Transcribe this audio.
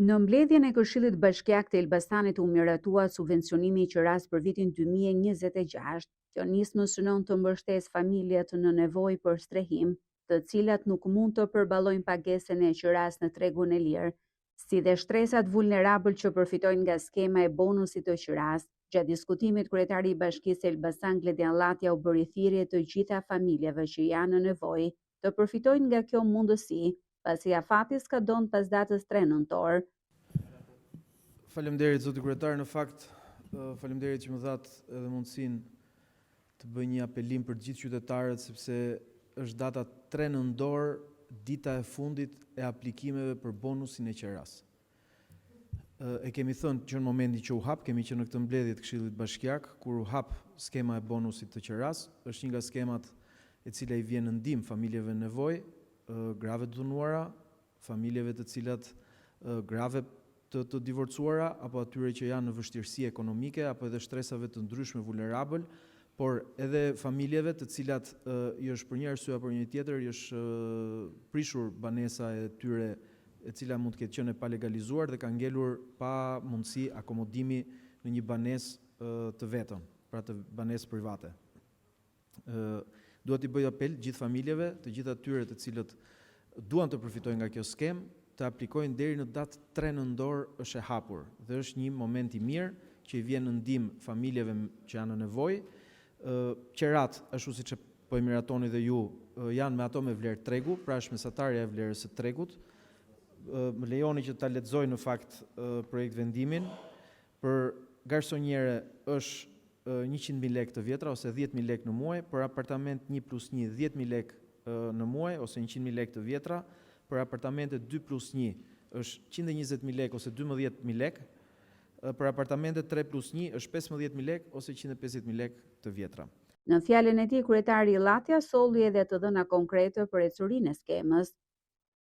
Në mbledhjen e Këshillit Bashkiak të Elbasanit u miratua subvencionimi i qirasë për vitin 2026. Kjo nismë synon të mbështesë familjet në nevojë për strehim, të cilat nuk mund të përballojnë pagesën e qirasë në tregun e lirë, si dhe shtresat vulnerabël që përfitojnë nga skema e bonusit të qirasë. Gjatë diskutimit, kryetari i Bashkisë Elbasan Gledian Llatja u bëri thirrje të gjitha familjeve që janë në nevojë të përfitojnë nga kjo mundësi, pasi afati skadon pas datës 3 nëntor. Faleminderit zoti kryetar, në fakt faleminderit që më dhatë edhe mundësinë të bëj një apelim për të gjithë qytetarët sepse është data 3 nëntor, dita e fundit e aplikimeve për bonusin e qerasë. E kemi thënë që në momentin që u hap, kemi qenë në këtë mbledhje të Këshillit Bashkiak, kur u hap skema e bonusit të qerasë, është një nga skemat e cila i vjen në ndihmë familjeve në nevojë, grave të dhunuara, familjeve të cilat grave të, të divorcuara apo atyre që janë në vështirësi ekonomike apo edhe shtresave të ndryshme vulnerabël, por edhe familjeve të cilat i është për një arsye apo një tjetër i është prishur banesa e tyre e cila mund të ketë qenë e palegalizuar dhe ka ngelur pa mundësi akomodimi në një banesë të vetën, pra të banesë private. Dua t'i bëj apel gjithë familjeve, të gjithë atyre të cilët duan të përfitojnë nga kjo skemë, të aplikojnë deri në datë 3 nëntor është e hapur dhe është një moment i mirë që i vjen në ndihmë familjeve që janë në nevojë. Qerat, ashtu siç po e miratoni dhe ju, janë me ato me vlerë tregu, pra është mesatarja e vlerës së tregut. Më lejoni që ta lexoj në fakt projekt vendimin. Për garsonjere është 100.000 lekë të vjetra ose 10.000 lekë në muaj, për apartament 1 plus 1 10.000 lekë në muaj ose 100.000 lekë të vjetra, për apartamente 2 plus 1 është 120.000 lekë ose 12.000 lekë, për apartamente 3 plus 1 është 15.000 lekë ose 150.000 lekë të vjetra. Në fjalën e tij, kryetari Llatja solli edhe të dhëna konkrete për ecurinë e skemës.